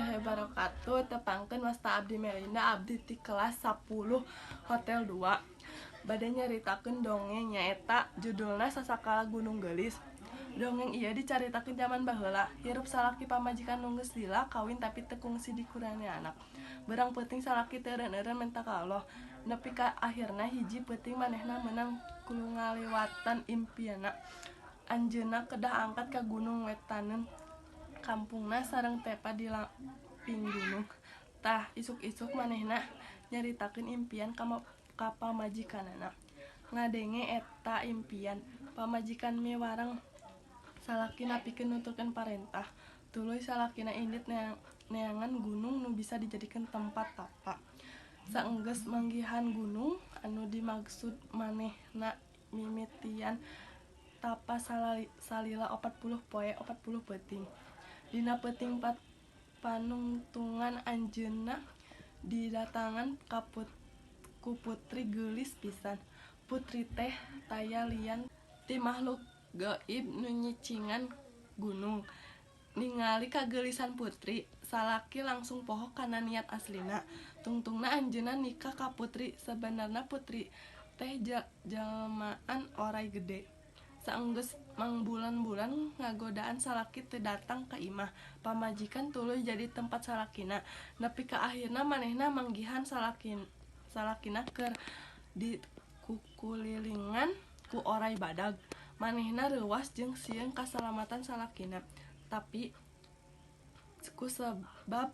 Warahmatullahi wabarakatuh. Tepangkeun, wasta abdi Melinda, abdi ti kelas 10 Hotel 2. Bade nyaritakeun dongeng, nyaeta judulna Sasakala Gunung Geulis. Dongeng ieu dicaritakeun zaman baheula. Hirup salaki pamajikan nu geus lila kawin, tapi teu kungsi dikurnia anak. Beurang peuting salaki teu eureun-eureun menta ka Allah. Nepi ka akhirna hiji peuting manehna meunang ngaliwatan impianna. Anjeunna kedah angkat ka gunung wetaneun kampungna sareng tepa di lamping gunung. Tah, isuk-isuk manehna nyaritakeun impian ka pamajikanana. Ngadenge eta impian, pamajikan miwarang salaki nepikeun nuturkeun parentah. Tuluy salakina indit neangan gunung nu bisa dijadikeun tempat tapa. Saenggeus manggihan gunung anu dimaksud, manehna mimitian tapa salila 40 poe 40 peuting. Dina peuting panungtungan, anjeunna didatangan ku putri geulis pisan. Putri teh taya lian ti makhluk gaib nu nyicingan gunung. Ningali kageulisan putri, salaki langsung poho kana niat aslina. Tungtungna anjeunna nikah ka putri. Sabenerna putri teh jalmaan oray gede. Saenggeus mangbulan-bulan ngagodaan salaki teu datang ka imah, pamajikan tuluy jadi tempat salakina. Nepi ka akhirna manehna manggihan salakina keur dikukulilingan ku oray badag. Manehna reuwas jeung sieun kasalamatan salakina, tapi ku sabab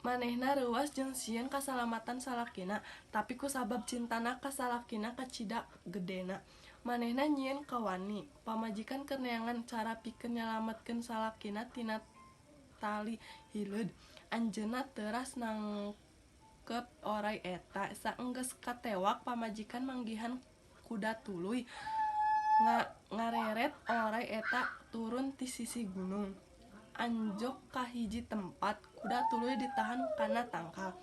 Manehna reuwas jeung sieun kasalamatan salakina, tapi kusabab cintana ka salakina kacida gedena, manehna nyieun kawani. Pamajikan keur neangan cara pikeun nyalametkeun salakina tina tali hileud. Anjeunna teuras nangkep oray eta. Saenggeus katewak, pamajikan manggihan kuda tuluy ngareret oray eta turun ti sisi gunung. Anjog ka hiji tempat, kuda tuluy ditahan kana tangkal.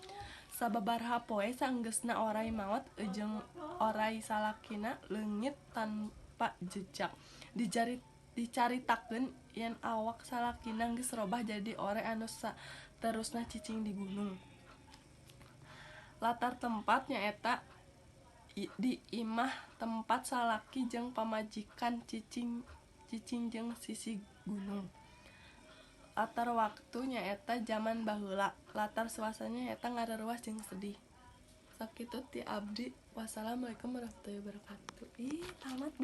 Sababaraha poe saenggeusna oray maot jeung oray salakina leungit tanpa jejak. Dicaritakeun yen awak salakina geus robah jadi oray anu saterusna cicing di gunung. Latar tempat nyaeta di imah tempat salaki jeung pamajikan cicing, cicing jeung sisi gunung. Latar waktu nyaeta jaman baheula. Latar suasana nyaeta ngareureuwas jeung sedih. Sakitu ti abdi. Wassalamualaikum warahmatullahi wabarakatuh. Ih, tamat deh.